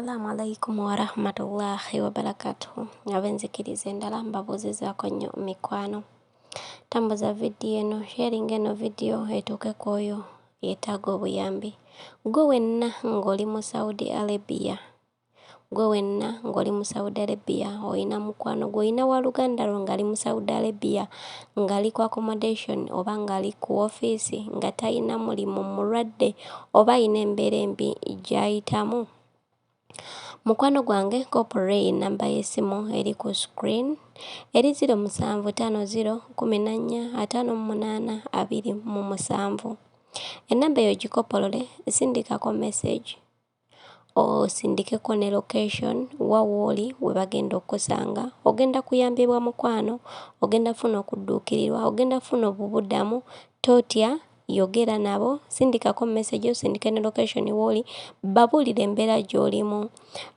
Assalaamu alaikum warahmatullahi wabarakatuhu. Ab'enzikiriza endala mbabuuzizaako nnyo mikwano. Tambuza vidiyo eno, sharinga eno vidiyo etuuke ku oyo yeetaaga obuyambi. Ggwe wenna ng'oli mu Saudi Arabia, ggwe wenna ng'oli mu Saudi Arabia olina mukwano gwo, olina waaluganda lwo ng'ali mu Saudi Arabia ng'ali ku accommodation oba ng'ali ku woofiisi nga talina mulimu, mulwadde oba alina embeera embi gy'ayitamu. Mukwano gwange koppolola eyo ennamba y'essimu eri ku screen eri 0750 14 58 27. Ennamba eyo gikoppolole, sindikako message osindikeko ne location wa w'oli we bagenda okkusanga. Ogenda kuyambibwa mukwano, ogenda kufuna okudduukirirwa, ogenda kufuna obubudamu, totya. Yogera nabo, sindikako message osindike ne location w'oli, babuulire embeera gy'olimu.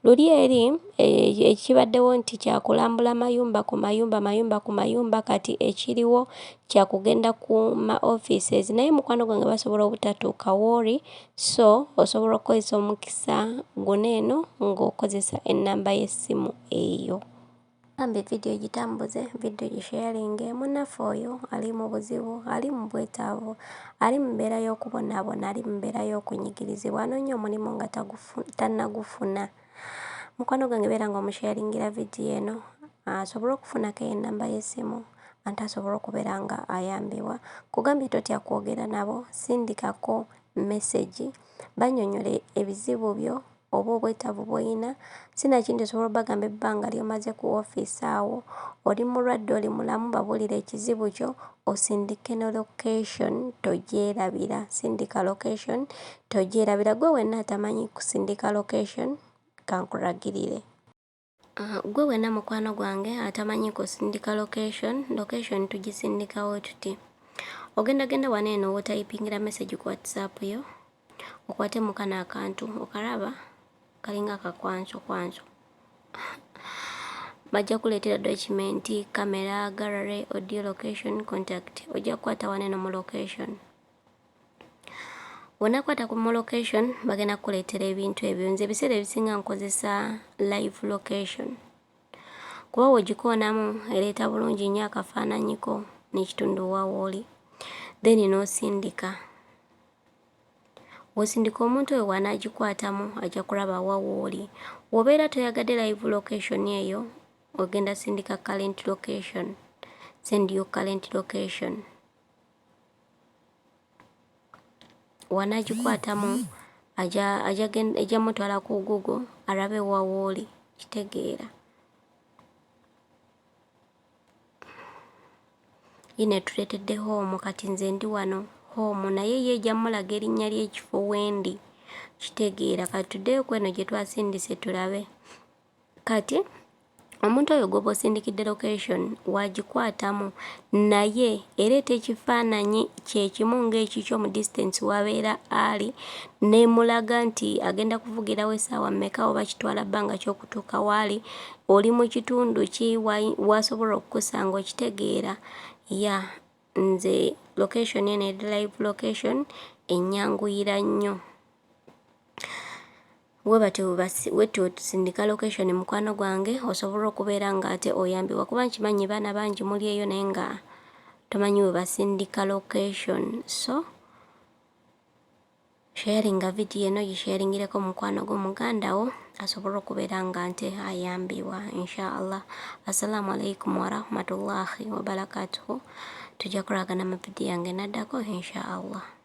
Luli eri ekibaddewo nti kya kulambula mayumba ku mayumba, mayumba ku mayumba, kati ekiriwo kya kugenda ku ma offices naye mukwano gwange basobola obutatuuka w'oli so osobola okukozesa omukisa guno eno ng'okozesa ennamba y'essimu eyo. Bambi vidiyo gitambuze, vidiyo gisheyalinge, munnaffe oyo ali mu buzibu, ali mu bwetaavu, ali mu mbeera y'okubonaabona, ali mu mbeera y'okunyigirizibwa, anoonya omulimu nga tannagufuna. Mukwano gwange beera ng'omusheyalingira vidiyo eno asobole okufunako ennamba y'essimu ate asobole okubeera nga ayambibwa. Nkugambye totya kwogera nabo, sindikako mesegi bannyonnyole ebizibu byo oba obwetaavu bw'olina, sinakindi osobola obbagamba ebbanga ly'omaze ku woofiisi awo, oli mulwadde oli mulamu babuulire ekizibu kyo osindike ne location togyerabira, sindika location togyerabira. Ggwe wenna atamanyi kusindika location kankulagirire. Ggwe wenna mukwano gwange atamanyi kusindika location, location tugisindikawo tuti. Ogenda genda wano eno w'otayipingira message ku WhatsApp yo, okwate mu kano akantu okalaba kalinga akakwansokwanso. Bajja kuleetera document, camera, gallery, audio, location, contact. Ojja kukwata wano eno mu location. Bw'onaakwata ku mu location bagenda kukuleetera ebintu ebyo. Nze ebiseera ebisinga nkozesa live location kuba bw'ogikoonamu ereeta bulungi nnyo akafaananyi ko n'ekitundu wa w'oli then n'osindika. Bw'osindika omuntu oyo bw'anaagikwatamu ajja kulaba wa w'oli. Bw'obeera toyagadde live location eyo ogenda sindika current location, send your current location. Wanagikwatamu ajja mutwala ku Google alabe wa w'oli kitegeera. Yino etuleetedde home kati nze ndi wano home naye ye ejja mulaga erinnya ly'ekifo wendi kitegeera. Kati tuddeyo kweno gye twasindise tulabe. Kati omuntu oyo gw'oba osindikidde location w'agikwatamu naye ereeta ekifaananyi kye kimu ng'ekikyo mu distance w'abeera ali n'emulaga nti agenda kuvugirawo essaawa mmeka oba kitwala bbanga ki okutuuka w'ali, oli mu kitundu ki w'asobola okukusanga okitegeera. Yeah nze location eno eri live location ennyanguyira nnyo. Webatyo wetusindika location mukwano gwange osobola okubeera nga ate oyambibwa kuba nkimanyi baana bangi muli eyo naye nga tomanyi webasindika location so sharinga vidiyo eno gisharingireko mukwano gwo muganda wo asobole okubeera nga nte ayambibwa inshallah. Assalamu alaikum warahmatullahi wabarakatuhu. Tujja kulagana mu vidiyo yange naddako inshallah.